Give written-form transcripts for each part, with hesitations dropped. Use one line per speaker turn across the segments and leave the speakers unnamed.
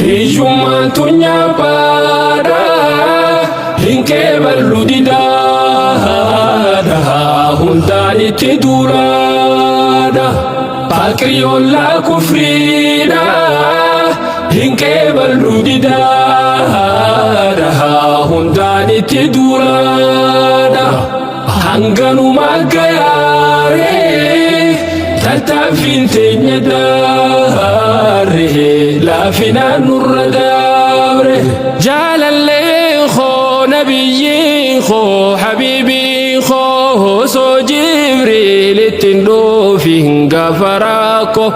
Hiyyummaan tunyaabaadha, hin qeeballu didaadha, hundaan itti duulaadha. Faqriyollaa kufriidha, hin qeeballu didaadha, hundaan itti duulaadha. Hanganuma gayaaree tattaaffiin teenya daaree laafinaan nurra dabre. Jaalalleen koo, nabiyyiin koo, habiibiin koo, osoo Jibriil ittiin dhuufin gaafa rakkoo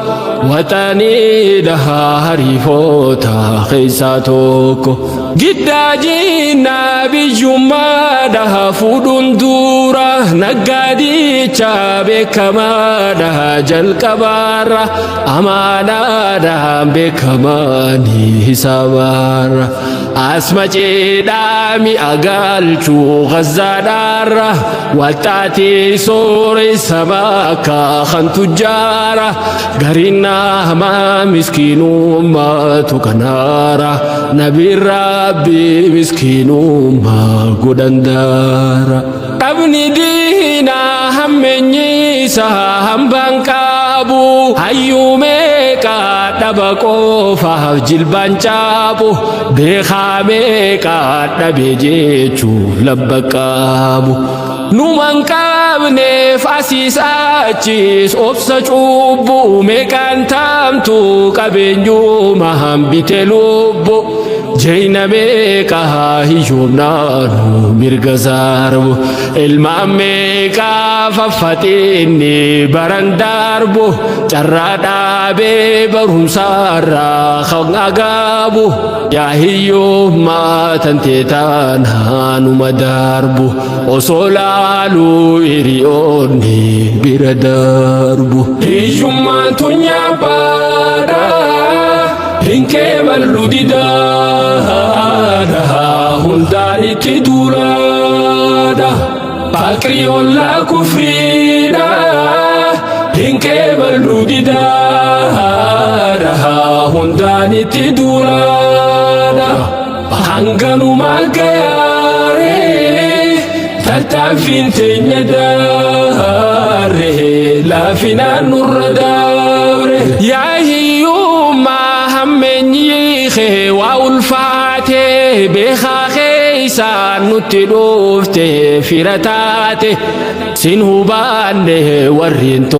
waxaniidha hariifoota keessaa tokko. Giddaa jinnaa biyyummaadha fuudhuun dura, naggaadicha beekamaadha jalqabaarra, amaanaadhaan beekamaanii hisaabaarra. Asma ceedhaa mi'a galchuu gazzaadhaarra, waxxaatii sooressa bakka kan tujjaara, gariin nama miskiinummaatu kanaara, nabiin Rabbi miskiinummaa godhandaara. Dhabni diinaa hammeenyiisa hambaan qabu, hayyuu meeqaa dhaba qofaaf jilbaan caabu, beekaa meeqaa dhabe jechuuf labba qabu. Numan qabneef asiis achis obsa cubbuu, meeqaan taamtu qabeenyuma hambite lubbu, jeeyna meeqaa hiyyoomnaanu mirga sarbu, ilmaan meeqaa faffaxiinni baran darbu, carraa dhaabee barumsaarraa kan agaabu, yaa hiyyummaa tantee taanaanuma darbu, osoo laaluu hiriyoonni bira darbu. Hiyyummaan tunyaabaadha, hin qeeballu didaadha, hundaan itti duulaadha. Faqriyollaa kufriidha, hin qeeballu didaadha, hundaan itti duulaadha. Hanganuma gayaaree tattaaffiin teenya daaree laafinaan nurra dabre. Yaa hiyyummaa hammeenyi kee waa ulfaate, beekaa keessaan nutti dhufte fira taate, sin hubanne warreen.